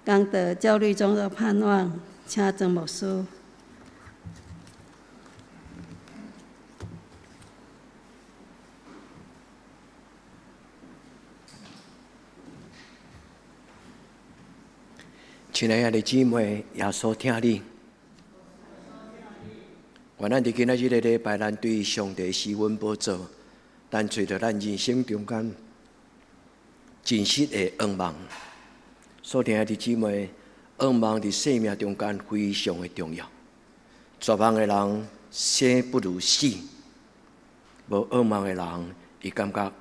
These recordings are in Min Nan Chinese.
講道焦慮中的盼望，請曾牧師。親愛的姊妹，耶穌疼你。願咱佇今仔日這個禮拜，咱對上帝施恩寶座，咱揣著咱人生中間真實的願望。所疼愛的姊妹，願望佇生命中間非常的重要。絕望的人生不如死，無願望的人，伊感覺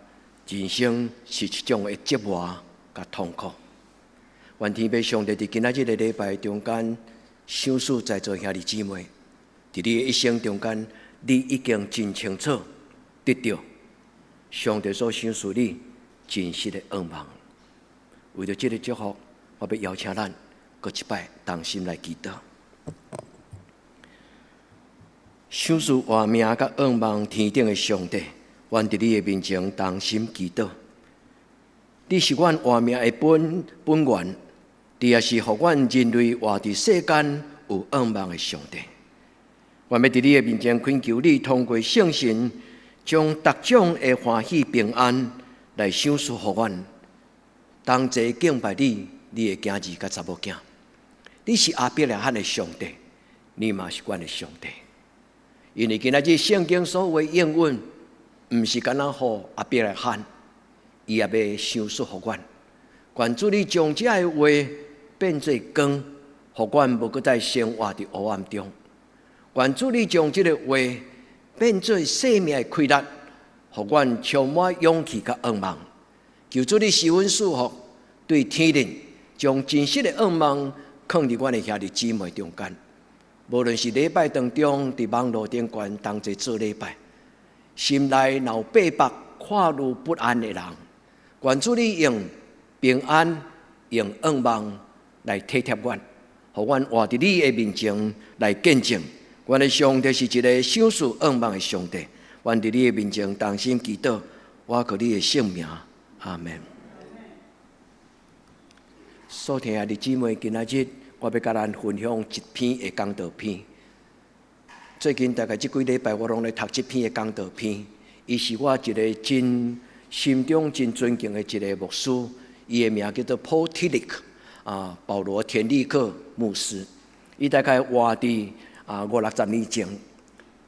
人生是一種的折磨佮痛苦。願天父上帝佇今仔日個禮拜中間，賞賜在座兄弟姊妹，佇你的一生中間，你已經真清楚得著上帝所賞賜你真實的願望。為著這个祝福，我欲邀請咱閣一擺同心來祈禱。賞賜活命佮願望天頂的上帝，阮佇你的面前同心祈禱。你是阮活命的本源，你也是予阮人類活佇世間有願望的上帝。阮欲佇你的面前懇求你，通過聖神，將逐種的歡喜平安來賞賜予阮。同齊敬拜你，你的囝兒佮查某囝。你是亞伯拉罕的上帝，你嘛是阮的上帝。因為今仔日聖經所謂應允，毋是干焦予亞伯拉罕。伊也欲賞賜予阮，願主你將這个話變做光，予阮無閣再生活佇黑暗中。願主你將這个話變做生命的氣力，予阮充滿勇氣佮願望。求主你施恩賜福，對天靈將真實的願望囥佇阮的兄弟姊妹中間。無論是禮拜當中，佇網路頂懸同齊做禮拜，心內若有百百看慮不安的人，願主你用平安、用願望來體貼阮，予阮活佇你的面前來見證，阮的上帝是一个賞賜願望的上帝。阮佇你的面前同心祈禱，我靠你的聖名，阿們。所疼愛的姊妹，今仔日我欲佮咱分享一篇的講道篇。最近大概這幾禮拜，我攏咧讀這篇的講道篇。伊是我一个真心中真尊敬的一个牧師，伊的名叫做 Paul Tillich，啊，保羅田立克牧師。伊大概活佇五六十年前。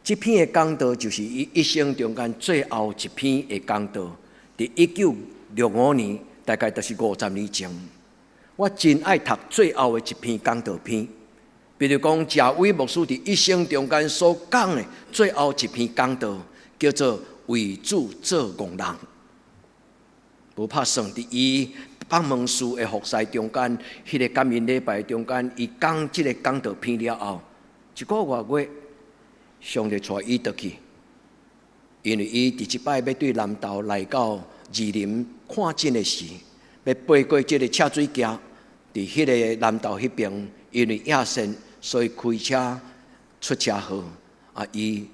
這篇的講道就是伊一生中間最後一篇的講道，佇1965年，大概就是50年前。我真愛讀最後的一篇講道篇，比如講，賈偉牧師佇一生中間所講的最後一篇講道，叫做為主做戇人，無拍算佇伊北門寺的服侍中間，彼个感恩禮拜中間，伊講這个講道篇了後，一個外月，上帝帶伊倒去，因為伊佇這擺欲對南投來到士林看診的時，欲爬過這个赤水橋，佇彼个南投彼邊，因為壓線，所以開車出車禍，啊，伊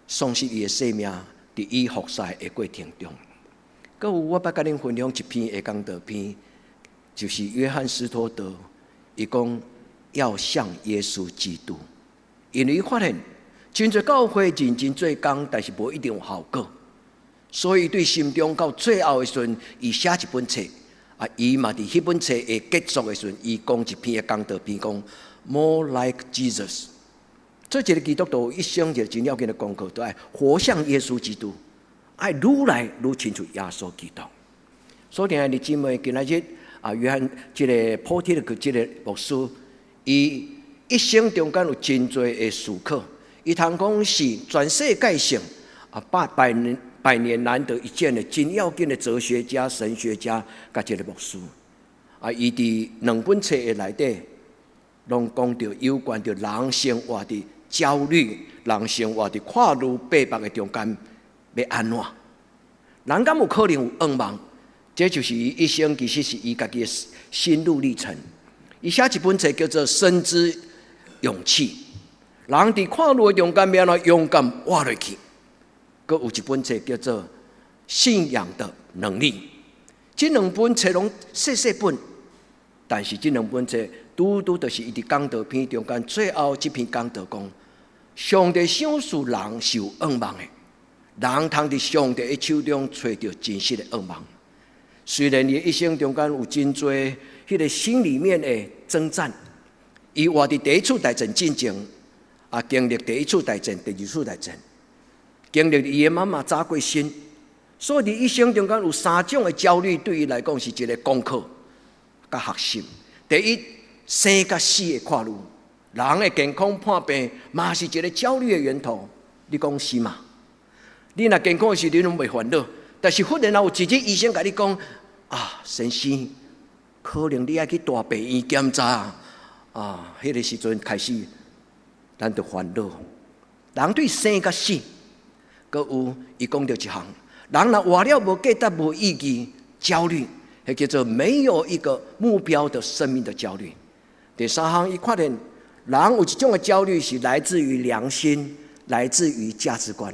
喪失伊的性命，佇伊服侍的過程中。閣有我欲佮恁分享一篇的講道篇，就是約翰斯托德，伊講要像耶穌基督，因為伊發現真濟教會認真做工，但是無一定有效果，所以對心中到最後的時陣，伊寫一本冊，啊，伊嘛佇彼本冊的結束的時陣，伊講一篇的講道篇，講 More like Jesus。做一个基督徒一生一个真要緊的功課，都愛活像耶穌基督，愛愈來愈親像耶穌基督。所以，兄弟姊妹，今仔日啊，約翰這个普天的這个牧師，伊一生中間有真濟的思考。伊通講是全世界性啊，百年難得一見的真要緊的哲學家、神學家，佮這个牧師。啊，伊佇兩本冊的內底，攏講著有關著人生活佇焦慮、人生活佇看慮百百的中間，欲按怎？人敢有可能有願望？這就是伊一生其實是伊家己的心路歷程。伊寫一本冊叫做《生之勇氣》，人佇看慮的中間，欲按怎勇敢活落去？閣有一本冊叫做《信仰的能力》。這兩本冊攏細細本，但是這兩本冊，拄拄就是伊佇講道篇中間最後這篇講道講，上帝賞賜人是有願望的，人通佇上帝的手中揣著真實的願望。雖然伊一生中間有真濟彼个心裡面的爭戰，伊活佇第一次大戰進前，啊，經歷第一次大戰、第二次大戰，經歷伊的媽媽早過身，所以佇一生中間有三種的焦慮，對伊來講是一个功課佮學習。第一，生佮死的看慮，人的健康破病嘛是一个焦慮的源頭，你講是嗎？你若健康的時，你攏袂煩惱，但是忽然有一日醫生共你講，啊，先生，可能你愛去大病院檢查，啊，彼个時陣開始，咱就煩惱。人對生佮死，閣有伊講著一項，人若活了無價值、無意義，焦慮，彼叫做沒有一個目標的生命的焦慮。第三項，伊發現人有一種的焦慮是來自於良心，來自於價值觀。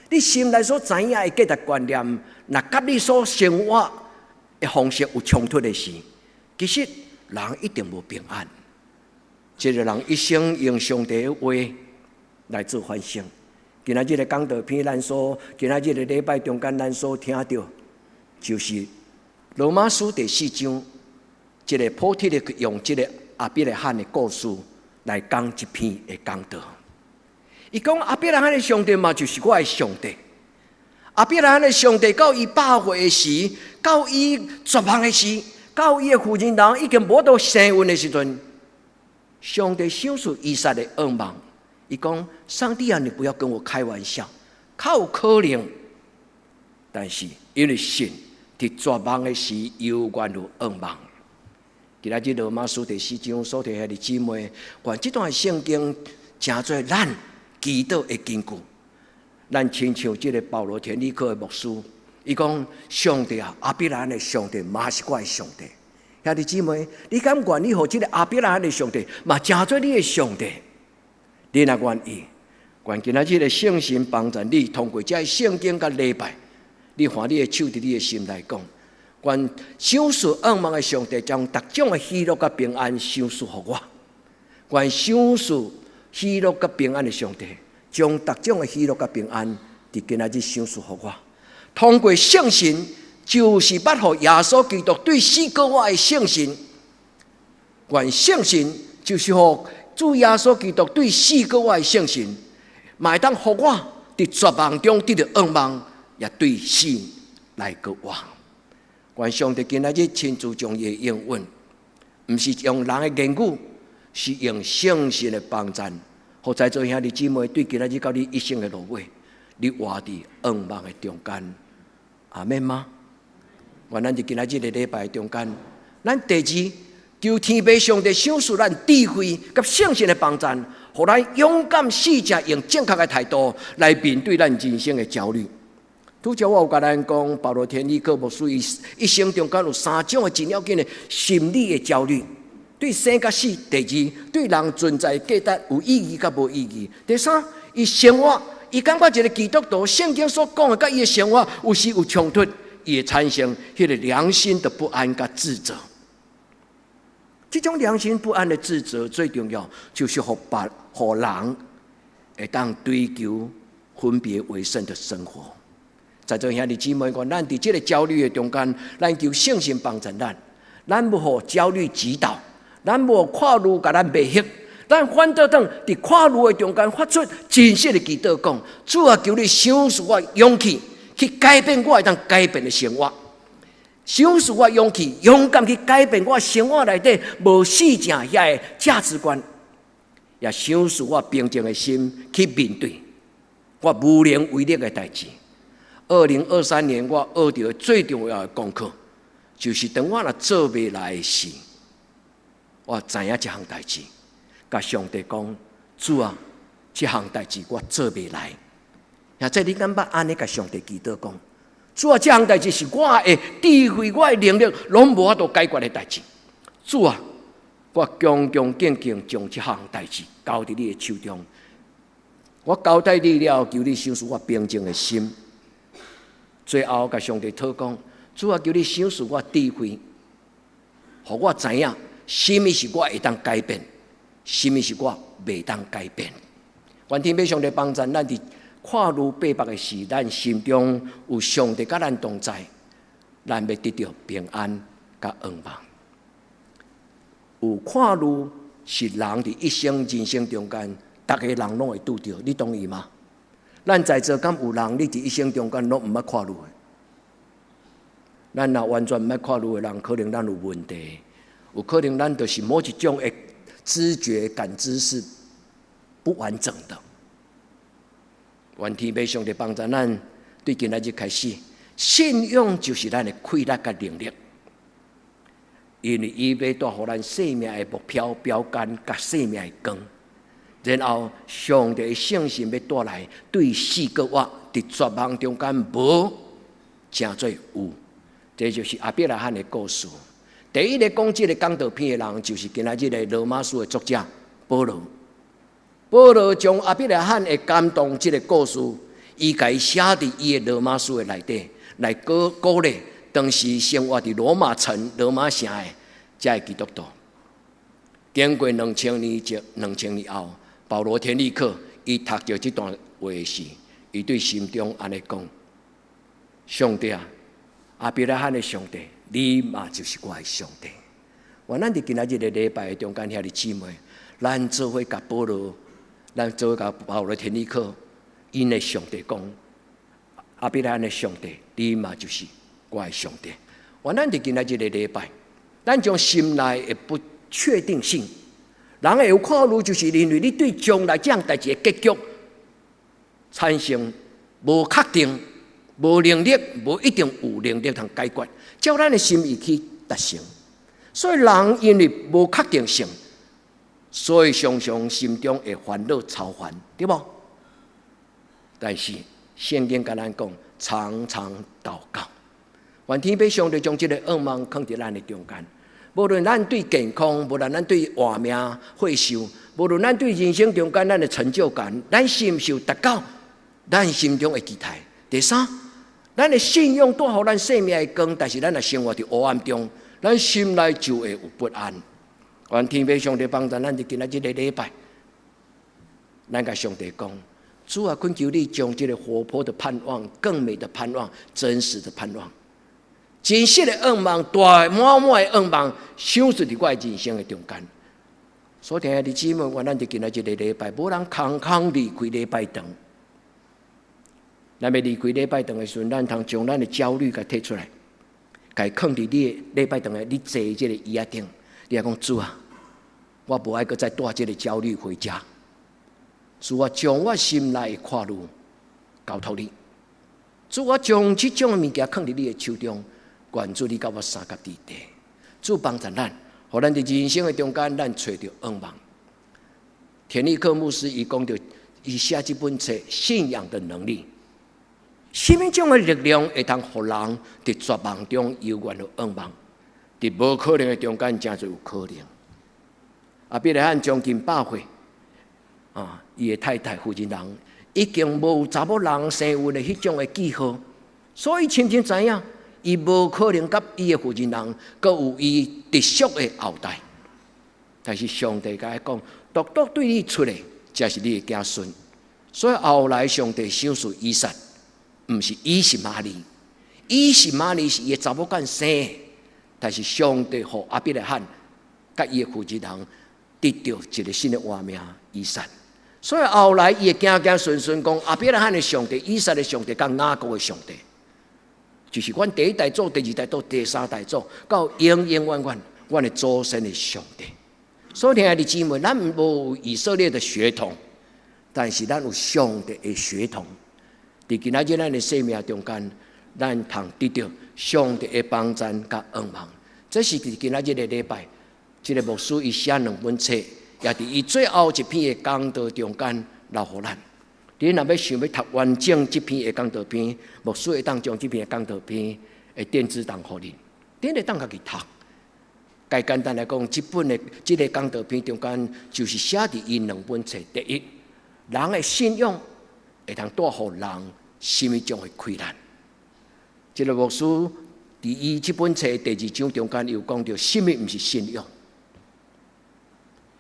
你心內所知影的價值觀念，若佮你所生活的方式有衝突的時，其實人一定無平安。這个人一生用上帝的話來做反省。今仔日的講道篇，咱所今仔日的禮拜中間，咱所聽著，就是羅馬書第四章，這个普提的用這个亞伯拉罕的故事來講這篇的講道。伊講亞伯拉罕的上帝嘛，就是我的上帝。亞伯拉罕的上帝到伊100歲的時，到伊絕望的時，到伊的婦人人已經無法生育的時陣，上帝賞賜以撒的願望。伊講：上帝啊，你不要跟我開玩笑，較有可能。但是因為信，佇絕望的時猶原有願望。今仔日羅馬書第四章所提兄弟姊妹，願這段聖經成做咱祈禱的根據。咱親像這个保羅田立克的牧師，伊講：上帝啊，亞伯拉罕的上帝嘛是我的上帝。兄弟姊妹，你敢願意予這个亞伯拉罕的上帝嘛成做你的上帝？你若願意，願今仔日的聖神幫助你，通過這个聖經佮禮拜，你按你的手佇你的心內講，願賞賜願望的上帝將逐種的喜樂佮平安賞賜予我。願賞賜喜樂佮平安的上帝，將逐種的喜樂佮平安，佇今仔日賞賜予我。通過聖神，就是捌予耶穌基督對死過我的聖神。願聖神就是予主耶穌基督對死過我的聖神，嘛會當予我佇絕望中得著願望，也對死來過活。願上帝今仔日親自將伊的應允，毋是用人的言語，是用聖神的幫助，予在座兄弟姊妹對今仔日到你一生的落尾，你活佇願望的中間，阿們嗎？願咱佇今仔日的禮拜中間，咱第二求天父上帝賞賜咱智慧佮聖神的幫助，予咱勇敢試著用正確的態度來面對咱人生的焦慮。拄才我有共咱講，保羅田立克牧師伊一生中間有三種的真要緊的心理的焦慮：對生佮死；第二，對人存在價值有意義佮無意義；第三，伊生活，伊感覺一个基督徒聖經所講的佮伊的生活有時有衝突，伊會產生彼个良心的不安佮自責。這種良心不安的自責，最重要就是予別予人會當追求分別為聖的生活。在座兄弟姊妹，願咱佇這个焦慮的中間，咱求聖神幫助咱，咱無予焦慮擊倒，咱無予看慮共咱迷惑，咱反倒轉佇看慮的中間發出真實的祈禱，講主啊，求你賞賜我勇氣去改變我會當改變的生活，賞賜我勇氣，勇敢去改變我生活內底無四正遐个價值觀，也賞賜我平靜的心去面對我無能為力的代誌。2023年，我學著最重要的功課，就是當我若做袂來時，我知影這項代誌，共上帝講：主啊，這項代誌我做袂來。或者你敢捌按呢共上帝祈禱講：主啊，這項代誌是我的智慧、我的能力攏無法度解決的代誌。主啊，我恭恭敬敬將這項代誌交佇你的手中。我交代你了，求你賞賜我平靜的心。最後，共上帝禱講：主啊，求你賞賜我智慧，予我知影，啥物是我會當改變，啥物是我袂當改變。願天父上帝幫助咱佇看愈百目的時，咱心中有上帝佮咱同在，咱欲得著平安佮向望。有看愈是人佇一生人生中間，逐个人攏會拄著，你同意嗎？咱在座敢有人，你佇一生中間攏毋捌看愈的？咱若完全毋捌看愈的人，可能咱有問題，有可能咱就是某一種的知覺感知是不完整的。願天父上帝幫助咱，對今仔日開始，信仰就是咱的氣力佮能力，因為伊欲帶予咱生命的目標、標桿佮生命的光。然後上帝的聖神欲帶來對四個活，佇絕望中間無成做有，這就是亞伯拉罕的故事。第一个講這个講道篇的人，就是今仔日的羅馬書的作者保羅。保羅將亞伯拉罕的感動這个故事，伊共伊寫佇伊的羅馬書的內底，來鼓鼓勵當時生活佇羅馬城、羅馬城的這个基督徒。經過2000年前、2000年後，保羅田立克伊讀著這段話時，伊對心中按呢講：上帝啊，亞伯拉罕的上帝，你嘛就是我的上帝。願咱佇今仔日的禮拜中間，兄弟姊妹，咱做伙共保羅，咱做伙共保羅田立克，𪜶的上帝講：亞伯拉罕的上帝，你嘛就是我的上帝。願咱佇今仔日的禮拜，咱將心內的不確定性，人會有看愈，就是因為你對將來這項代誌的結局產生無確定、無能力、無一定有能力通解決，照咱的心意去達成。所以人因為無確定性，所以常常心中會煩惱操煩，對無？但是聖經共咱講，常常禱告。願天父上帝將這个向望囥佇咱的中間。無論咱對健康，無論咱對活命歲壽，無論咱對人生中間咱的成就感，咱是毋是有達到咱心中的期待？第三，咱的信仰帶予咱生命的光，但是咱若生活佇黑暗中，咱心內就會有不安。願天父上帝幫助咱佇今仔這个禮拜，咱共上帝講：主啊，懇求你將這个活潑的盼望、更美的盼望、真實的盼望、真實的向望、大滿滿的向望，賞賜佇我的人生的中間。所以，兄弟姊妹，願咱佇今仔這个禮拜，無人空空離開禮拜堂。咱欲離開禮拜堂的時陣，咱通將咱的焦慮共提出來，共囥佇你的禮拜堂的你坐這个椅仔頂，你來講，主啊，我無愛閣再帶這个焦慮回家。主啊，將我心內的看慮交託你。主啊，將這種的物件囥佇你的手中，願主你佮我相佮佇地。主幫助咱，予咱佇人生的中間，咱揣著向望。田立克牧師伊講著，伊寫這本冊《信仰的能力》，啥物種的力量會通予人佇絕望中猶原有向望，佇無可能的中間，成做有可能。亞伯拉罕將近100歲，啊，伊的太太婦人人已經無查某人生育的彼種的記號，所以親像知影，伊無可能佮伊的婦人人，閣有伊直屬的後代。但是上帝共伊講，獨獨對你出的，才是你的子孫。所以後來上帝賞賜以撒，毋是以實瑪利，以實瑪利是伊的查某囝生的，但是上帝予亞伯拉罕佮伊的婦人人得著一个新的活名以撒。所以後來伊的子子孫孫講，亞伯拉罕的上帝、以撒的上帝、佮雅各的上帝，就是阮第一代祖、第二代祖、第三代祖，到永永遠遠，阮的祖先的上帝。所以，兄弟姊妹，咱無以色列的血統，但是咱有上帝的血統。佇今仔日咱的生命中間，咱通得著上帝的幫助佮向望。這是佇今仔日的禮拜，這个牧師伊寫兩本冊，也佇伊最後一篇的講道中間留予咱。你若欲想欲讀完整這篇的講道篇，牧師會當將這篇的講道篇的電子檔予恁，恁會當家己讀。較簡單來講，這本的這个講道篇中間，就是寫佇伊兩本冊。第一，人的信仰會通帶予人啥物種的氣力。這个牧師佇伊這本冊第二章中間，有講著啥物毋是信仰。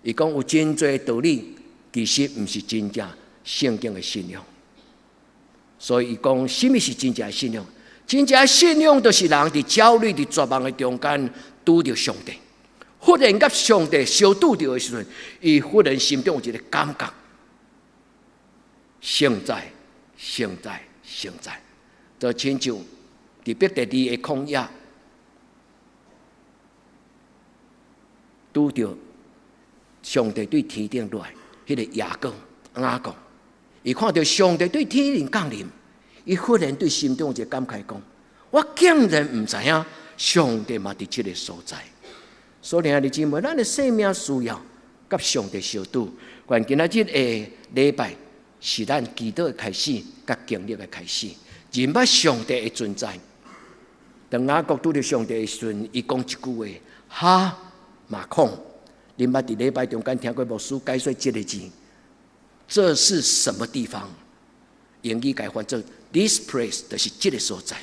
伊講有真濟道理，其實毋是真正聖經的信仰。所以伊講啥物是真正的信仰？真正的信仰就是人佇焦慮、佇絕望的中間拄著上帝，忽然佮上帝相拄著的時陣，伊忽然心中有一个感覺：聖在、聖在、聖在，就親像佇伯特利的曠野拄著上帝對天頂落來，彼个雅各雅各，伊看著上帝對天頂降臨，伊忽然對心中有一个感慨講：我竟然毋知影上帝嘛佇這个所在。所以兄弟姊妹，咱的生命需要佮上帝相拄。願今仔日的禮拜是咱祈禱的開始，佮經歷的開始，認捌上帝的存在。當雅各拄著上帝的時陣，伊講一句話：哈馬孔。恁捌佇禮拜中間聽過牧師解說這个字，這是什麼地方？英語共翻做 This place，就是這个所在。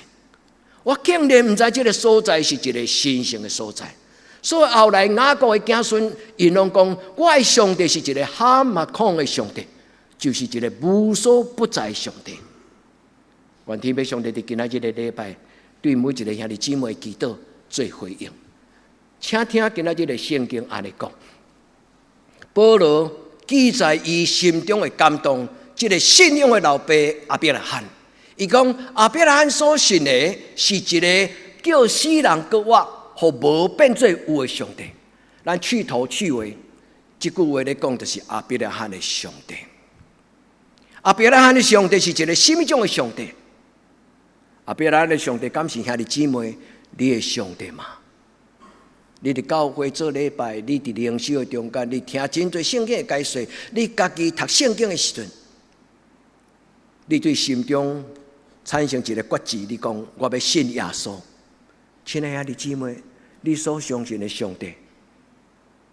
我竟然毋知這个所在是一个神聖的所在。所以後來雅各的子孫，𪜶攏講，我的上帝是一个哈馬孔的上帝，就是一个無所不在的上帝。願天父上帝佇今仔日个禮拜，對每一个兄弟姊妹祈禱做回應。請聽今仔日的聖經按呢講，保羅記載伊心中的感動，這个信仰的老爸亞伯拉罕，伊講亞伯拉罕所信的是一个叫死人閣活，予無變做有的上帝。咱去頭去尾，這句話咧講，就是亞伯拉罕的上帝。亞伯拉罕的上帝是一个啥物種的上帝？亞伯拉罕的上帝，敢是兄弟姊妹你的上帝嗎？你佇教會做禮拜，你佇靈修的中間，你聽真濟聖經的解說，你家己讀聖經的時陣，你對心中產生一个決志，你講我欲信耶穌。親愛的兄弟姊妹，你所相信的上帝，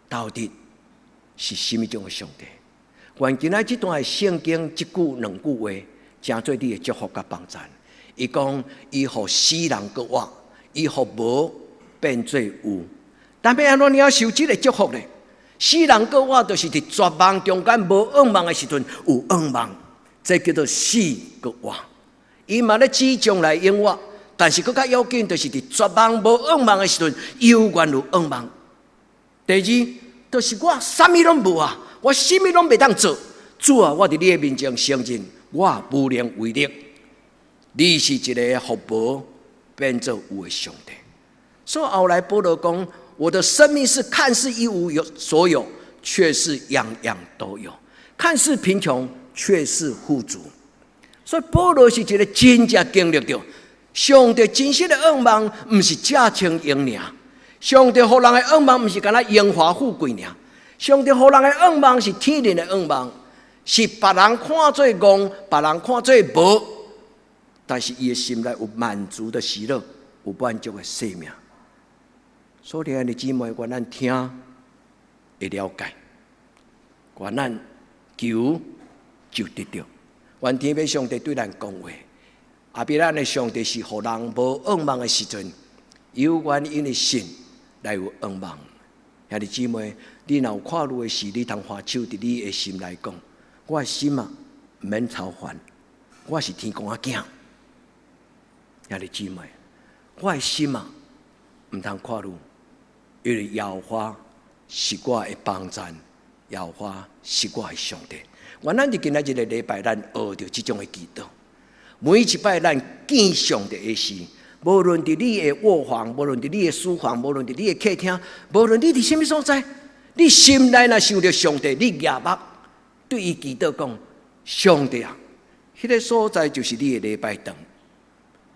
到底是啥物種的上帝？願今仔這段的聖經這句兩句話，成做你的祝福佮幫贊。伊講，伊予死人閣活，伊予無變做有。但欲按怎領受這个祝福呢？死人閣活，就是佇絕望中間無向望的時陣有向望，這叫做死閣活。伊嘛咧指將來永活，但是閣較要緊，就是佇絕望無向望的時陣，猶原有向望。第二，就是我啥物攏無啊，我啥物攏袂當做。主啊，我佇你的面前承認，我無能為力。你是一個予無變做有的上帝。所以後來保羅講，我的生命是看似一無有所有，卻是樣樣都有；看似貧窮，卻是富足。所以保羅是一個真正經歷著上帝真實的向望，毋是食穿用爾。上帝予人的向望，毋是干焦榮華富貴爾。上帝予人的向望是天靈的向望，是別人看做戇，別人看做無，但是伊的心內有滿足的喜樂，有滿足的生命。所以，兄弟姊妹，願咱聽會了解，願咱求就得著。願天父上帝對咱講話，亞伯拉罕的上帝是予人無向望的時陣，猶原因為信來有向望。兄弟姊妹，你若有看慮的事，你通揮手佇你的心內講：我的心啊，毋免操煩，我是天公仔囝。兄弟姊妹，我的心啊，毋通看慮，因為耶和華是我的幫贊，耶和華是我的上帝。願咱佇今仔日个禮拜，咱學著這種的祈禱。每一擺咱見上帝的時，無論佇你的臥房，無論佇你的書房，無論佇你的客廳，無論你佇啥物所在，你心內若想著上帝，你舉目對伊祈禱講：上帝啊，彼个所在就是你的禮拜堂。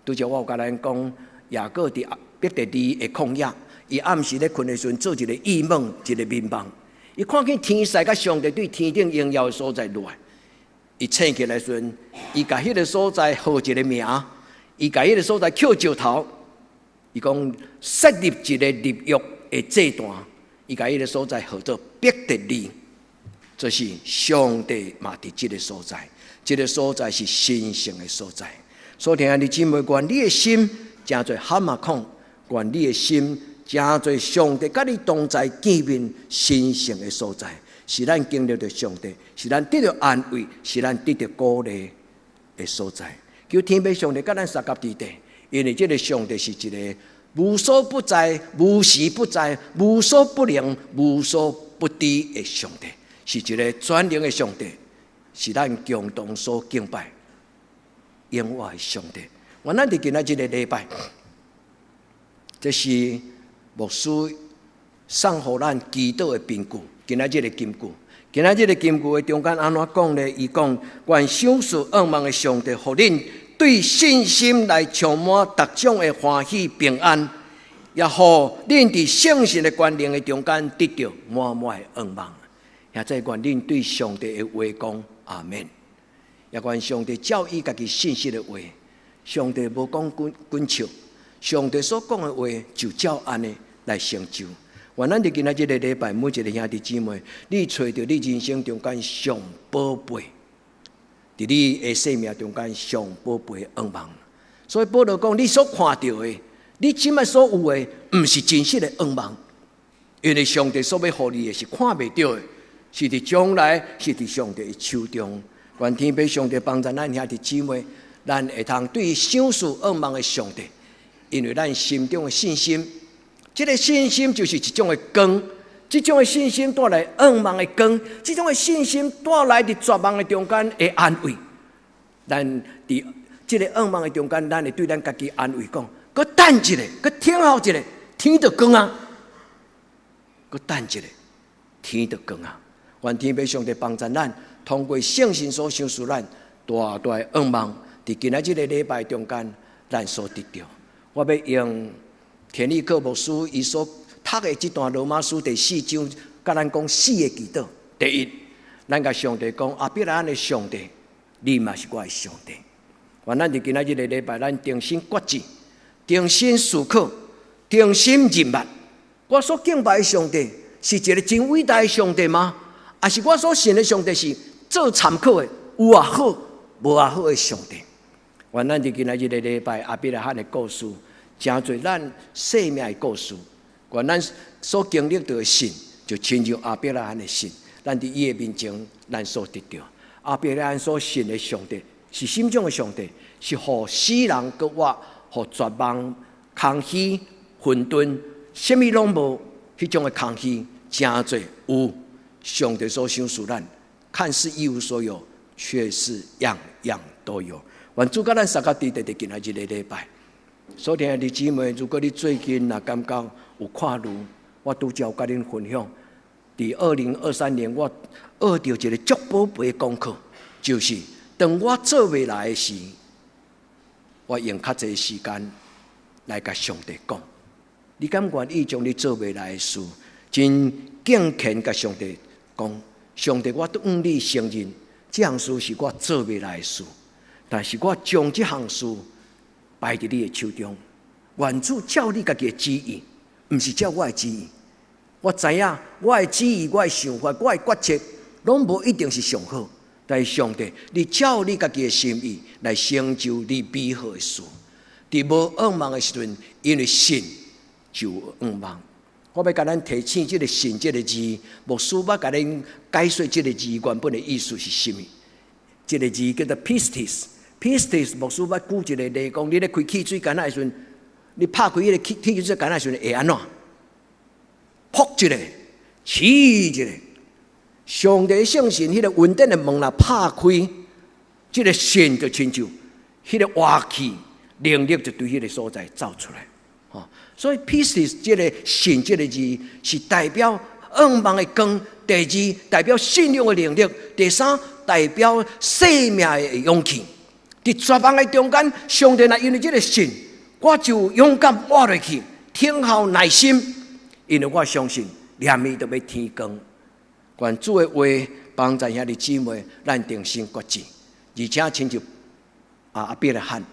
拄才我有共咱講，雅各佇伯特利的曠野，伊暗時咧睏的時陣，做一个異夢，一个眠夢。伊看見天使佮上帝對天頂榮耀的所在落來，伊醒起來時陣，伊共彼个所在號一个名，伊共彼个所在抾石頭，伊講設立一个立約的祭壇，伊共彼个所在號做伯特利，這是上帝嘛佇這个所在，這个所在是神聖的所在。所以，兄弟姊妹，願你的心成做哈馬孔，願你的心成做上帝佮你同在見面神聖的所在，是咱經歷著上帝，是咱得著安慰，是咱得著鼓勵的所在。求天父上帝佮咱相佮佇咧，因為這个上帝是一个無所不在、無時不在、無所不能、無所不知的上帝，是一个全能的上帝，是咱共同所敬拜、永活的上帝。願咱佇今仔這个禮拜，這是牧師送予咱祈禱的憑據。今仔這个金句，今仔這个金句的中間按怎講呢？伊講：願賞賜仰望的上帝，予恁對信心來充滿逐種的歡喜平安，也予恁佇聖神的權能的中間得著滿滿的仰望。也再願恁對上帝的話講阿們。也願上帝照伊家己信實的話，上帝無講滾滾笑，上帝所講的話就照按呢來成就。願咱佇今仔這个禮拜，每一个兄弟姊妹，你揣著你人生中間上寶貝，佇你的生命中間上寶貝的仰望。所以保羅講，你所看著的，你這擺所有的，毋是真實的仰望，因為上帝所欲予你的是看袂著的，是佇將來，是佇上帝的手中。願天父上帝幫助咱兄弟姊妹，咱會通對賞賜仰望的上帝，因為咱心中的信心，這个信心就是一種的光，這種的信心帶來仰望的光，這種的信心帶來佇絕望的中間的安慰。咱佇這个仰望的中間，咱會對咱家己安慰講：閣等一下，閣等候一下，天就光啊！閣等一下，天就光啊！願天父上帝幫助咱，通過聖神所賞賜咱大大的仰望，佇今仔這个禮拜中間，咱所得著。我欲用田立克牧師伊所讀的這段羅馬書第四章，佮咱講四个祈禱。第一，咱共上帝講：亞伯拉罕的上帝，你嘛是我的上帝。願咱佇今仔這个禮拜，咱重新決志，重新思考，重新認捌，我所敬拜的上帝是一个真偉大的上帝嗎？抑是我所信的上帝是做參考的，有也好，無也好的上帝？願咱佇今仔這个禮拜，亞伯拉罕的故事，成做咱生命的故事。願咱所經歷著的信，就親像亞伯拉罕的信，咱佇伊的面前，咱所得著。亞伯拉罕所信的上帝是啥物種的上帝？是予死人閣活，予絕望、空虛、混沌，啥物攏無，彼種的空虛，成做有。上帝所賞賜咱，看似一無所有，卻是樣樣都有。願主佮咱相佮佇咧佇今仔這个禮拜。所親愛的姊妹，如果你最近若感覺有看累，我拄才有佮恁分享，佇2023年，我學著一个足寶貝的功課，就是當我做袂來的時，我用較濟時間來共上帝講。你敢願意將你做袂來的事，真敬虔共上帝講？上帝，我都向你承認，這項事是我做袂來的事，但是我將這項事擺佇你的手中，願主照你家己的旨意，毋是照我的旨意。我知影我的旨意、我的想法、我的決策，攏無一定是上好。但是上帝，你照你家己的心意來成就你美好的事。佇無仰望的時陣，因為信就有仰望。我欲共咱提醒這个信這个字，牧師欲共恁解說這个字原本的意思是啥物？這个字叫做 pistis，pistis 牧師欲舉一个例講，你咧開汽水罐仔的時陣，你拍開彼个汽水罐仔的時陣會按怎？噗一下，起一下，上帝聖神彼个恩典的門若拍開，這个信就親像彼个活氣能力就對彼个所在走出來。吼，所以 pistis 這个信這个字是代表仰望的光，第二代表信仰的能力，第三代表生命的勇氣。佇絕望的中間，上帝若因為這个信，我就勇敢活落去，聽候耐心，因為我相信連暝都欲天光。願主的話幫助兄弟姊妹，咱重新決志，而且親像亞伯拉罕。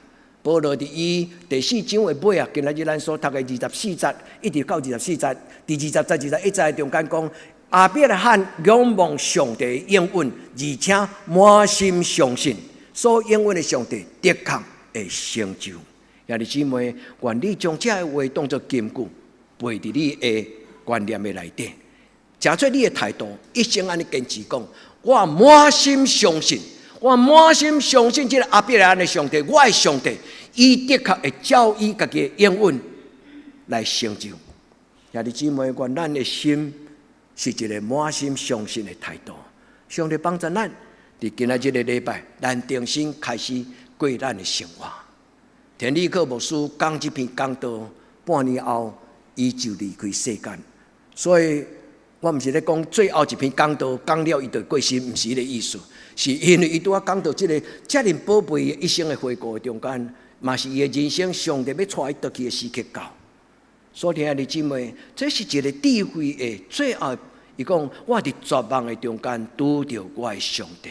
保羅佇伊第四章的尾啊，今仔日咱所讀的二十四節，一直到二十四節，佇20節21節中間講，亞伯拉罕仰望上帝應允，而且滿心相信，所應允的上帝的確會成就。兄弟姊妹，願你將這个話當作金句，背佇你的觀念的內底，成做你的態度，一生按呢堅持講，我滿心相信，我滿心相信這个亞伯拉罕的上帝，我的上帝，伊的確會照伊家己的應允來成就。兄弟姊妹，願咱的心是一个滿心相信的態度。上帝幫助咱，佇今仔這个禮拜，咱重新開始過咱的生活。田立克牧師講這篇講道，半年後，伊就離開世間。所以我毋是咧講最後一篇講道講了，伊就過身，毋是彼个意思，是因為伊拄仔講到這个遮爾寶貝一生的回顧中間，嘛是伊的人生上帝欲帶伊倒去的時刻到。所以兄弟姊妹，這是一个智慧的最後，伊講我佇絕望的中間拄著我的上帝。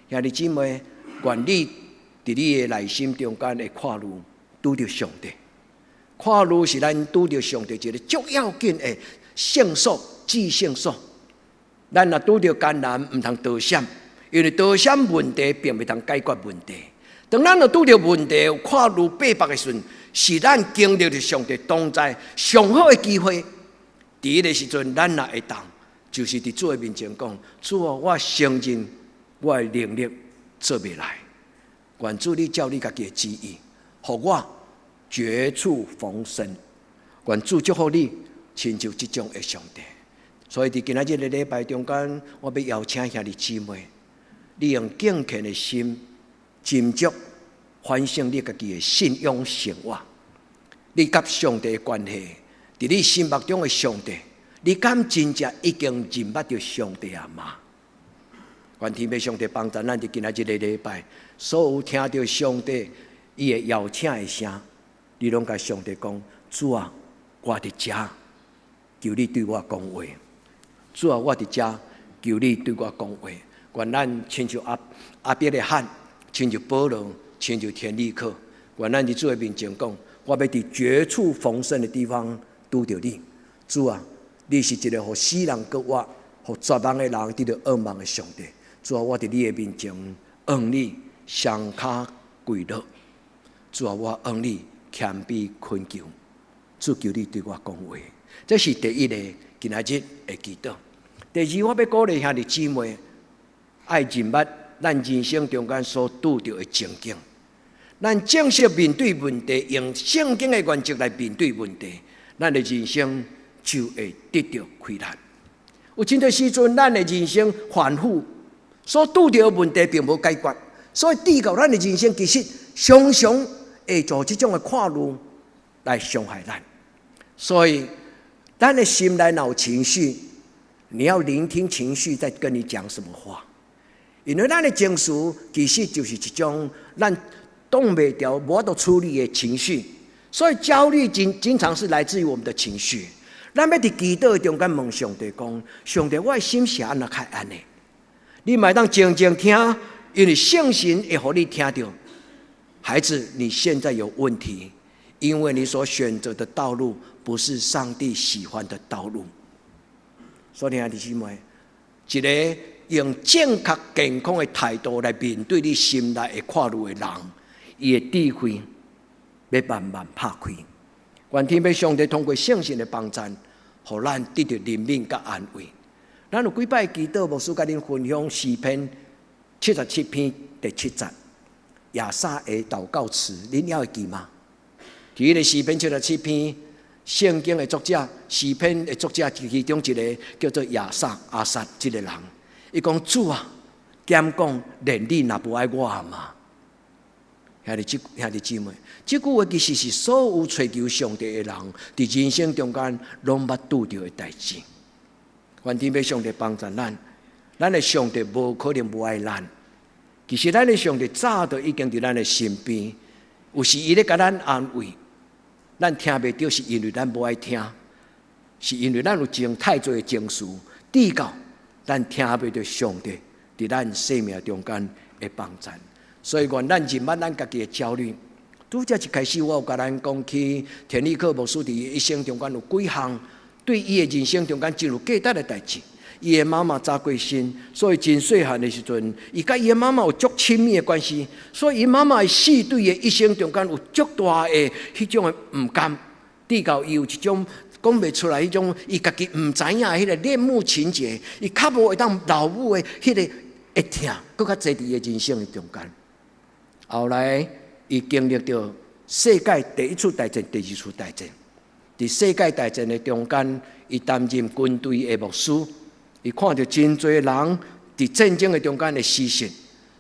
兄弟姊妹，願你佇你的內心中間的闊路拄著上帝。闊路是咱拄著上帝一个足要緊的聖所、至聖所。咱若拄著艱難，毋通逃閃，因為逃閃問題並袂通解決問題。當咱若拄著問題有闊路爬北的時陣，是咱經歷著上帝同在上好的機會。佇彼个時陣，咱若會當，就是佇主的面前講：主啊，我承認我的能力做袂來，願主你照你家己的旨意，予我絕處逢生。願主祝福你，親像這種的上帝。所以佇今仔這个禮拜中間，我欲邀請兄弟姊妹，你用敬虔的心，斟酌反省你家己的信仰生活，你佮上帝的關係，佇你心目中的上帝，你敢真正已經認捌著上帝啊嗎？願天父上帝幫助咱佇今仔這个禮拜，所有聽著上帝伊的邀請的聲，你攏共上帝講：主啊，我佇遮，求你對我講話。主啊，我佇遮，求你對我講話。願咱親像亞伯拉罕，親像保羅，親像田立克，願咱佇主的面前講：我欲佇絕處逢生的地方拄著你。主啊，你是一个予死人閣活、予絕望的人得著盼望的上帝。主啊，我佇你的面前，向你雙跤跪落。主啊，我向你謙卑懇求。主，求你對我講話。這是第一个今仔日的祈禱。第二，我欲鼓勵兄弟姊妹，愛認捌咱人生中間所拄著的情景。咱正式面對問題，用聖經的原則來面對問題，咱的人生就會得著開力。有真濟時陣，咱的人生反覆所拄著的問題並無解決，所以致到咱的人生其實常常會做這種的看路來傷害咱。所以，咱的心內若有情緒，你要聆聽情緒在跟你講什麼話。因為咱的情緒其實就是一種咱擋袂牢、無法度處理的情緒，所以焦慮經常是來自於我們的情緒。咱欲佇祈禱中間問上帝講：上帝，我的心是按怎較按呢？你嘛會當靜靜聽，因為聖神會予你聽著。孩子，你現在有問題，因為你所選擇的道路不是上帝喜歡的道路。所以，兄弟姊妹，一个用正確健康的態度來面對你心內的看路的人，伊的智慧欲慢慢拍開。願天父上帝通過聖神的幫助，予咱得著憐憫佮安慰。咱有幾擺祈禱，牧師共恁分享詩篇77篇第七節，亞薩的禱告詞，恁猶會記嗎？佇彼个詩篇七十七篇，聖經的作者，詩篇的作者其中一个叫做亞薩阿薩這个人，伊講主啊，敢講連你若無愛我嗎？兄弟姊妹，這句話其實是所有揣求上帝的人，佇人生中間攏捌拄著的代誌。願天父上帝幫助咱，咱的上帝無可能無愛咱。其實咱的上帝早就已經佇咱的身邊，有時伊咧共咱安慰，咱聽袂著，是因為咱無愛聽，是因為咱有情太濟的情緒，致到咱聽袂著上帝佇咱生命中間的幫助。所以，願咱認捌咱家己的焦慮。拄才一開始，我有共咱講起田立克牧師佇一生中間有幾項對伊的人生中間真有價值的代誌。伊的媽媽早過身，所以真細漢的時陣，伊佮伊的媽媽有足親密的關係，所以伊媽媽的死對伊的一生中間有足大的彼種的毋甘，直到伊有一種講袂出來彼種，伊家己毋知影彼个戀母情結，伊較無會當老母的彼个會疼，閣較濟佇伊的人生的中間。後來，伊經歷著世界第一次大戰、第二次大戰。佇世界大戰的中間，伊擔任軍隊的牧師，伊看著真濟人佇戰爭的中間的死訊，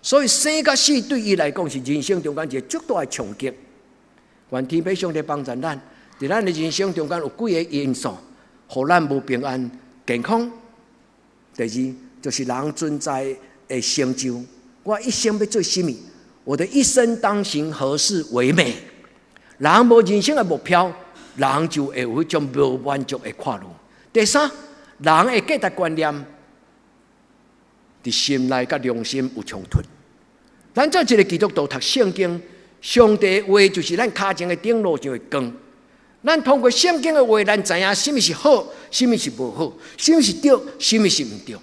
所以生佮死對伊來講是人生中間一个足大的衝擊。願天父上帝幫助咱，佇咱的人生中間有幾个因素，予咱無平安、健康。第二，就是人存在的成就。我一生欲做啥物？我的一生當行何事為美？人無人生的目標，人就會有彼種無滿足的快樂。第三，人的價值觀念佇心內佮良心有衝突。咱做一个基督徒讀聖經，上帝話就是咱跤前的燈，路上的光。咱通過聖經的話，咱知影啥物是好，啥物是無好，啥物是對，啥物是毋對。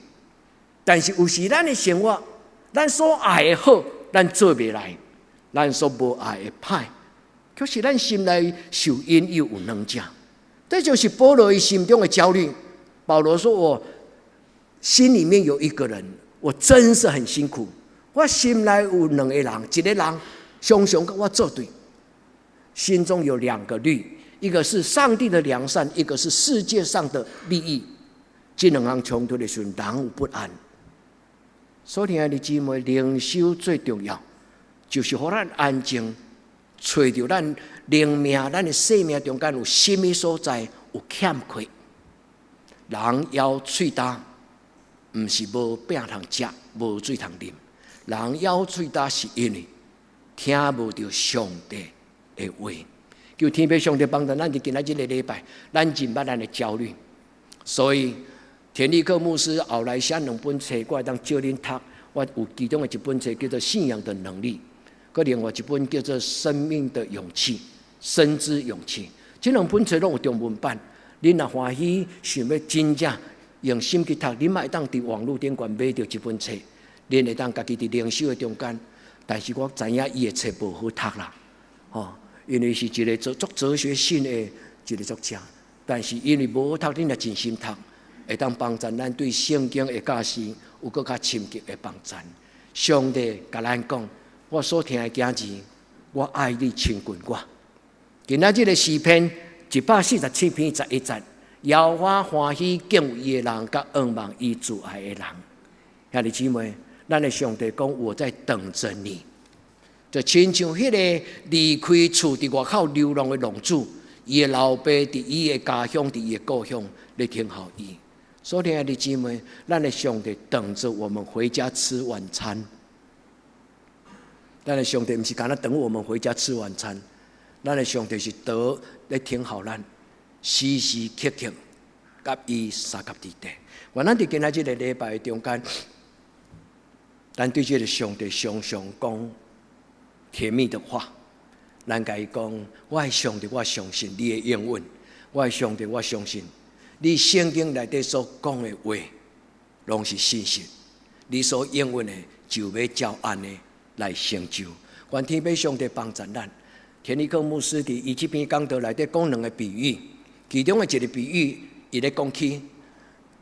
但是有時咱的生活，咱所愛的好，咱做袂來；咱所無愛的歹，卻是咱心內受引誘有兩者。這就是保羅伊心中的焦慮。保羅說：“我心裡面有一個人，我真是很辛苦。我心內有兩個人，一個人常常佮我作對。心中有兩個律，一個是上帝的良善，一個是世界上的利益。這兩項衝突的時陣，人有不安。所以，兄弟姊妹，靈修最重要，就是予咱安靜，揣著咱靈命、咱的生命中間有啥物所在有欠缺。人枵喙焦，毋是無餅通食，無水通啉。人枵喙焦是因為聽無著上帝的話。求天父上帝幫助咱，佇今仔這个禮拜，咱認捌咱的焦慮。所以，田立克牧師後來寫兩本冊，我會當借恁讀。我有其中的一本冊叫做《信仰的能力》，閣另外一本叫做《生命的勇氣》、生之勇氣。這兩本冊攏有中文版。恁若歡喜，想欲真正用心去讀，恁嘛會當佇網路頂懸買著這本冊，恁會當家己佇靈修的中間。但是我知影伊的冊無好讀啦，吼，因為是一个做足哲學性的一个作者。但是因為無好讀，恁若盡心讀，會當幫助咱對聖經的教示有閣較深入的幫助。上帝共咱講，我所疼的囝兒，我愛你親近我。今仔這个詩篇147篇11節，耶和華歡喜敬畏伊的人，佮仰望伊慈愛的人。兄弟姊妹，咱的上帝講，我在等著你，就親像彼个離開厝佇外口流浪的浪子，伊的老爸佇伊的家鄉，佇伊的故鄉咧等候伊。所以，兄弟姊妹，咱的上帝等著我們回家吃晚餐。咱的上帝毋是干焦等我們回家吃晚餐，咱的上帝是佇咧等候咱，時時刻刻佮伊相佮佇底。願咱佇今仔這个禮拜中間，咱對這个上帝常常講甜蜜的話，咱共伊講：我的上帝，我相信你的應允；我的上帝，我相信你聖經內底所講的話，攏是信實。你所應允的，就欲照按呢來成就。願天父上帝幫助咱。田立克牧師佇伊這篇講道內底講兩个比喻，其中的一个比喻，伊咧講起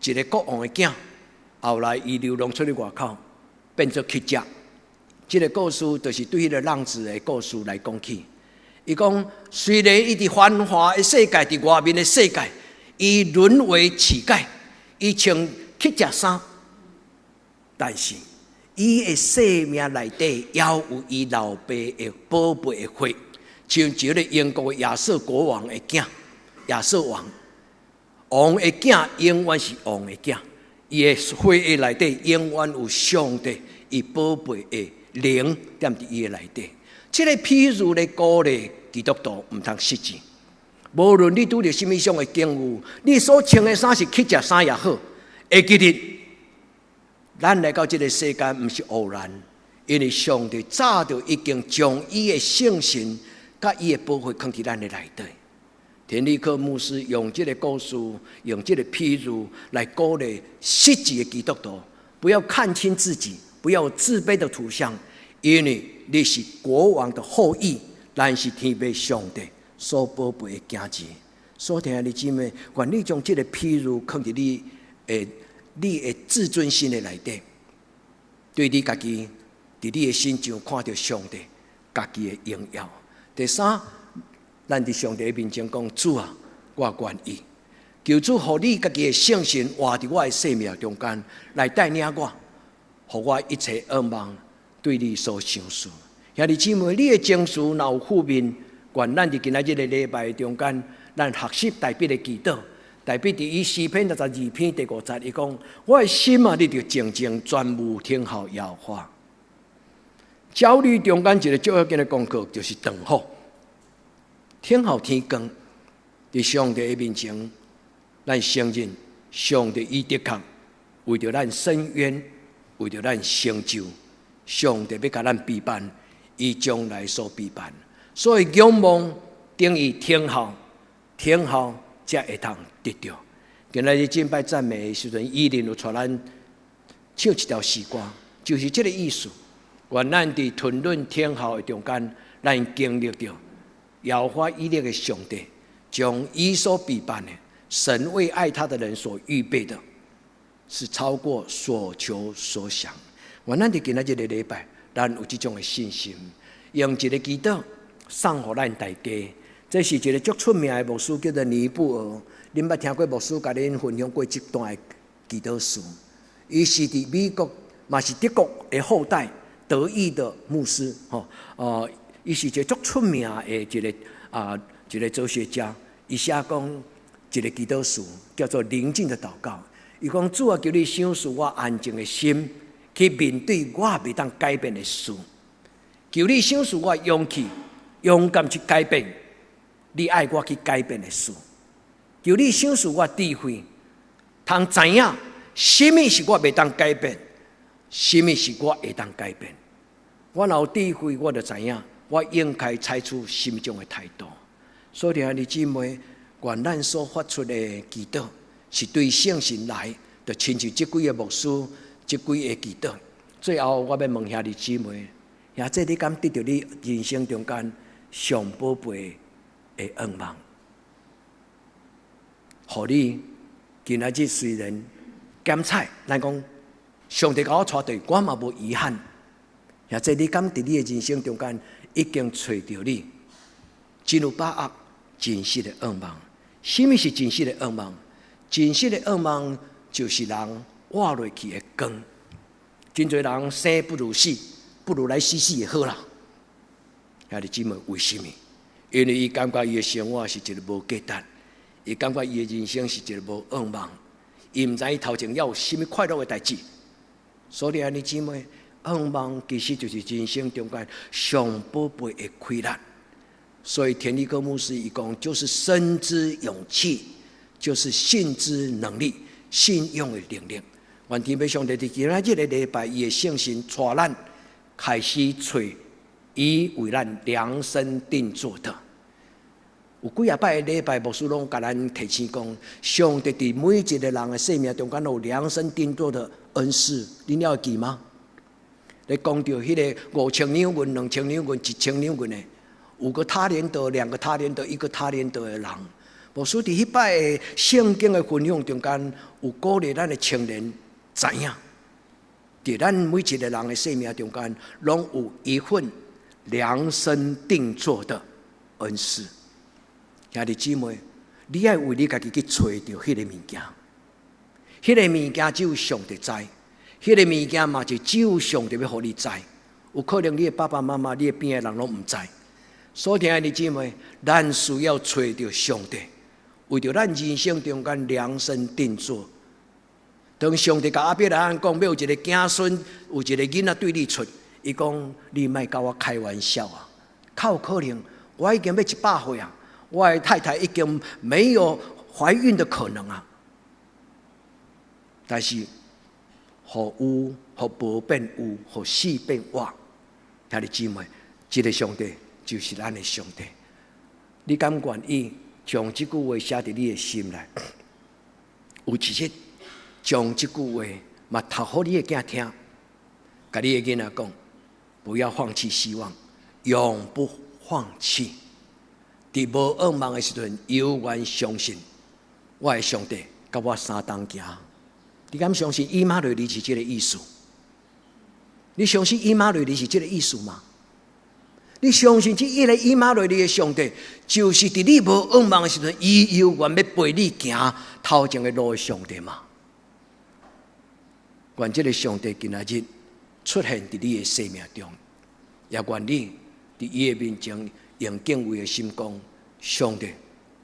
一个國王的囝，後來伊流浪出去外口，變做乞食。這个故事就是對彼个浪子的故事來講起。伊講，雖然伊佇繁華的世界，佇外面的世界，伊淪為乞丐，伊穿乞食衫，但是伊的生命內底猶有伊老爸的寶貝的血，像一个英國的亞瑟國王的囝，亞瑟王，王的囝永遠是王的囝，伊的血液內底永遠有上帝伊寶貝的靈踮佇伊的內底。這个譬喻咧鼓勵基督徒毋通失志。無論你拄著啥物種的境遇，你所穿的衫是乞食衫也好，會記得，咱來到這个世間毋是偶然，因為上帝早就已經將伊的聖神佮伊的寶血囥佇咱的內底。田立克牧師用這个故事，用這个譬喻來鼓勵實際的基督徒，不要看輕自己，不要自卑的圖像，因為你是國王的後裔，咱是天父上帝所寶貝的囝兒。所以兄弟姊妹，願你將這个譬喻囥佇你的自尊心的內底，對你家己，佇你的身上看著上帝家己的榮耀。第三，咱佇上帝面前講：主啊，我願意。求主予你家己的聖神活佇我的生命中間，來帶領我，予我一切惡夢對你所賞賜。兄弟姊妹，你的情緒若有負面，願咱佇今仔日的禮拜中間，咱學習大衛的祈禱。大衛佇伊詩篇62篇第五節，伊講：我的心啊，你著靜靜專務等候耶和華。焦慮中間一个最要緊的功課，就是等候。等候天光，佇上帝的面前，咱承認上帝伊的確為著咱伸冤，為著咱成就，上帝欲共咱備辦，伊將來所備辦。所以仰望等於等候，等候才會通得著。今仔日敬拜讚美的時陣，伊琳有帶咱唱一條詩歌，就是這个意思。願咱佇吞忍等候的中間，咱經歷著耶和華以勒的上帝，將伊所備辦的，神為愛他的人所預備的，是超過所求所想。願咱佇今仔這个禮拜，咱有這種的信心，用一个祈禱送予咱大家。這是一个足出名的牧師，叫做尼布爾。恁捌聽過牧師共恁分享過這段的祈禱詞？伊是佇美國，嘛是德國的後代，德裔的牧師，吼，伊是一个足出名的一个哲學家。伊寫講一个祈禱詞，叫做寧靜的禱告。伊講，主啊，求你賞賜我安靜的心，去面對我袂當改變的事。求你賞賜我勇氣，勇敢去改變你愛我去改變的事。求你賞賜我智慧，通知影啥物是我袂當改變，啥物是我會當改變。我若有智慧，我就知影我應該採取啥物種的態度。所以兄弟姊妹，願咱所發出的祈禱，是對聖神來，就親像這幾个牧師，這幾个祈禱。最後，我欲問兄弟姊妹，兄弟，你敢得著你人生中間上寶貝的願望？予你今仔日雖然減彩，咱講上帝共我帶對，我嘛無遺憾。兄弟，你敢佇你的人生中間已經揣著你真有把握真實的願望？啥物是真實的願望？真實的願望就是人活落去的光。真濟人生不如死，不如來死死會好啦。兄弟姊妹，為啥物？因為伊感覺伊的生活是一个無價值，伊感覺伊的人生是一个無願望，伊毋知伊頭前猶有啥物快樂的代誌。所以兄弟姊妹，願望其實就是人生中間上寶貝的氣力。所以田立克牧師伊講，就是生之勇氣，就是信之能力，信仰的能力。願天父上帝佇今仔這个禮拜，伊的聖神帶咱開始揣伊為咱量身定做的。有幾仔擺的禮拜，牧師攏共咱提醒講，上帝佇每一个人的生命中間有量身定做的恩賜，恁猶會記嗎？咧講著彼个5000兩銀、2000兩銀、1000兩銀的，五個他連得、兩個他連得、一個他連得的人，牧師佇彼擺的聖經的分享中間，有鼓勵咱的青年知影，佇咱每一个人的生命中間，攏有一份量身定做的恩賜。兄弟姊妹，你愛為你家己去揣著彼个物件，彼个物件只有上帝知，彼个物件嘛是只有上帝欲予你知。有可能你的爸爸媽媽、你的邊的人攏毋知。所以，兄弟姊妹，咱需要揣著上帝，為著咱人生中間量身定做。當上帝共亞伯拉罕講，欲有一个子孫，有一个囡仔對你出，伊講，你莫共我開玩笑啊！較有可能，我已經欲100歲啊！我的太太已經沒有懷孕的可能啊！但是，予有，予無變有，予死變活。兄弟姊妹，這个上帝就是咱的上帝。你敢願意將這句話寫佇你的心內。有一日，將這句話嘛讀予你的囝聽，共你的囡仔講，不要放棄希望，永不放棄。佇無向望的時陣，猶原相信我的上帝佮我相同行。你敢相信以馬內利是這个意思？你相信以馬內利是這个意思嗎？你相信這一个以馬內利的上帝，就是佇你無向望的時陣，伊猶原欲陪你行頭前的路的上帝嗎？願這个上帝今仔日出現佇你的生命中，也願你佇伊的面前用敬畏的心講：上帝，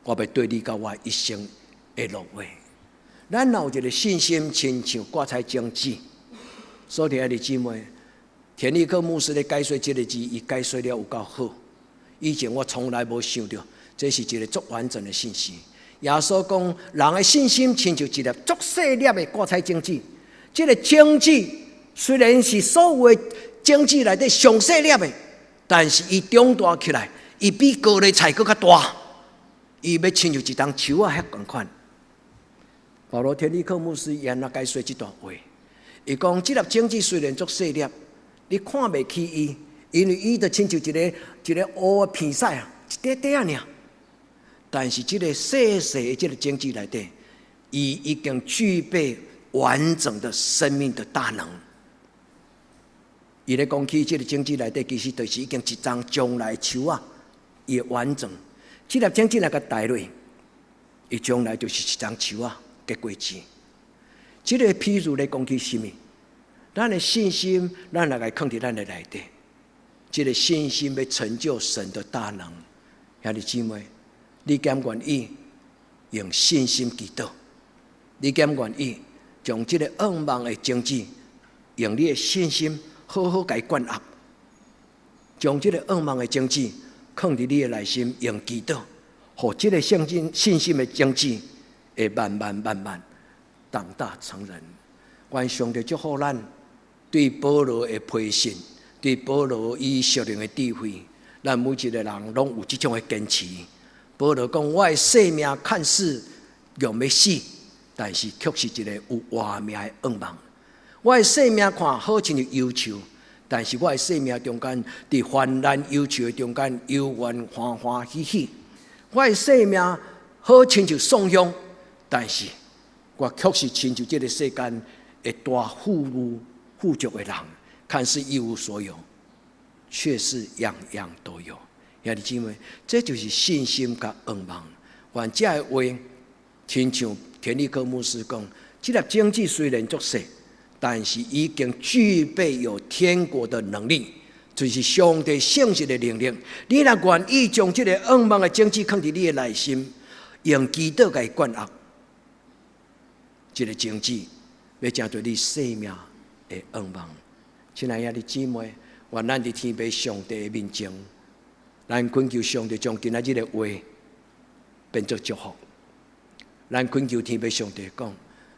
我欲綴你到我一生的落尾。咱若有一个信心，親像芥菜種子。所以，兄弟姊妹，田立克牧師咧解說這个字，伊解說了有夠好。以前我從來無想著，這是一个足完整的信息。耶穌講，人的信心親像一粒足細粒的芥菜種子。這个種子雖然是所有的種子內底上細粒的，但是伊長大起來，伊比高麗菜閣較大。伊欲親像一丛樹仔遐仝款。保羅田立克牧師伊按怎解說這段話？伊講，這粒種子雖然足細粒，你看袂起伊，因為伊就親像一个一个烏的片仔啊，一塊塊仔爾。但是這个細細的這个種子內底，伊已經具備完整的生命的大能。伊咧講起這个種子內底，其實就是已經一叢將來樹仔，伊會完整。這粒種子若共栽落，伊將來就是一叢樹仔結果子。這个譬喻咧講起啥物？咱的信心，咱來共囥佇咱的內底。這个信心欲成就神的大能。兄弟姊妹，你敢願意用信心祈禱？你敢願意將這个向望的種子，用你的信心好好共伊灌壓？將這个向望的種子囥佇你的內心，用祈禱，予這个信心信心的種子會慢慢慢慢長大成人。願上帝祝福咱，對保羅的批信，對保羅伊屬靈的智慧，咱每一个人攏有這種的堅持。保羅講：我的性命看似用欲死，但是卻是一个有活命的向望。我的生命看好親像憂愁，但是我的生命中間，佇患難憂愁的中間，猶原歡歡喜喜。我的生命好親像喪鄉，但是我卻是親像這个世間的大富裕富足的人，看似一無所有，卻是樣樣都有。兄弟姊妹，這就是信心佮向望。願這个話，親像田立克牧師講，這粒種子雖然足細，但是已經具備有天國的能力，就是上帝聖實的能力。你若願意將這个向望的種子囥佇你的內心，用祈禱共伊灌壓，這个種子欲成做你生命的向望。親愛的兄弟姊妹，願咱佇天父上帝的面前，咱懇求上帝將今仔日的話變做祝福。咱懇求天父上帝講，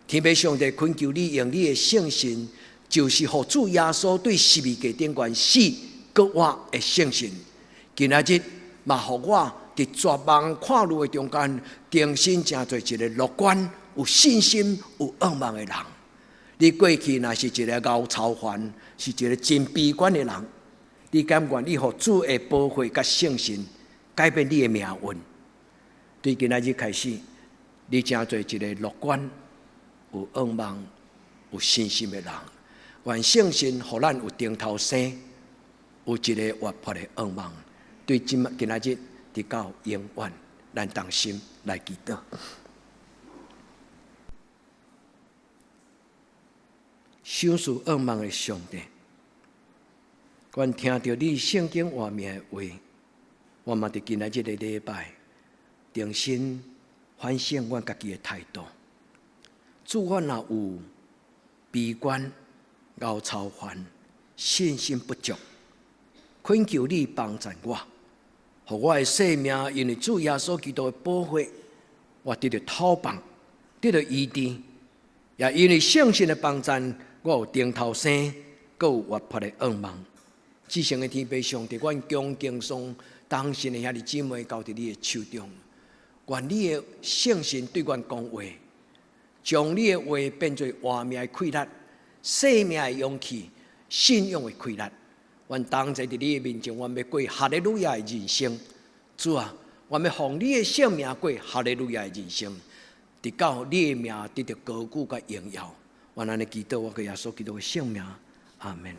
天父上帝懇求你用你的聖神，就是予主耶穌對十字架頂懸死閣活的聖神。今仔日嘛，予我佇絕望看路的中間，重新成做一个樂觀、有信心、有向望的人。你過去若是一个𠢕操煩，是一个真悲觀的人，你敢願意予主的寶血佮聖神改變你的命運？對今仔日開始，你成做一个樂觀、有向望、有信心的人。願聖神予咱有頂頭生，有一个活潑的向望。對今今仔日直到永遠，咱同心來祈禱。賞賜向望的上帝，願聽著你聖經活命的話，我嘛佇今仔日个禮拜，重新反省阮家己的態度。主，阮若有悲觀、𠢕操煩、信心不足，懇求你幫贊我，予我的生命因為主耶穌基督的寶血，我得著透放，得著醫治，也因為聖神的幫贊，我有頂頭生，閣有活潑的向望。至聖的天父上帝，阮將敬頌同信的兄弟姊妹交佇你的手中。願你的聖神對阮講話，將你的話變做活命的氣力、生命的勇氣、信仰的氣力。阮同齊佇你的面前，阮欲過哈利路亞的人生。主啊，阮欲奉你的聖名過哈利路亞的人生，直到你的名得著高舉佮榮耀。阮按呢祈禱，我閣耶穌基督的聖名，阿門。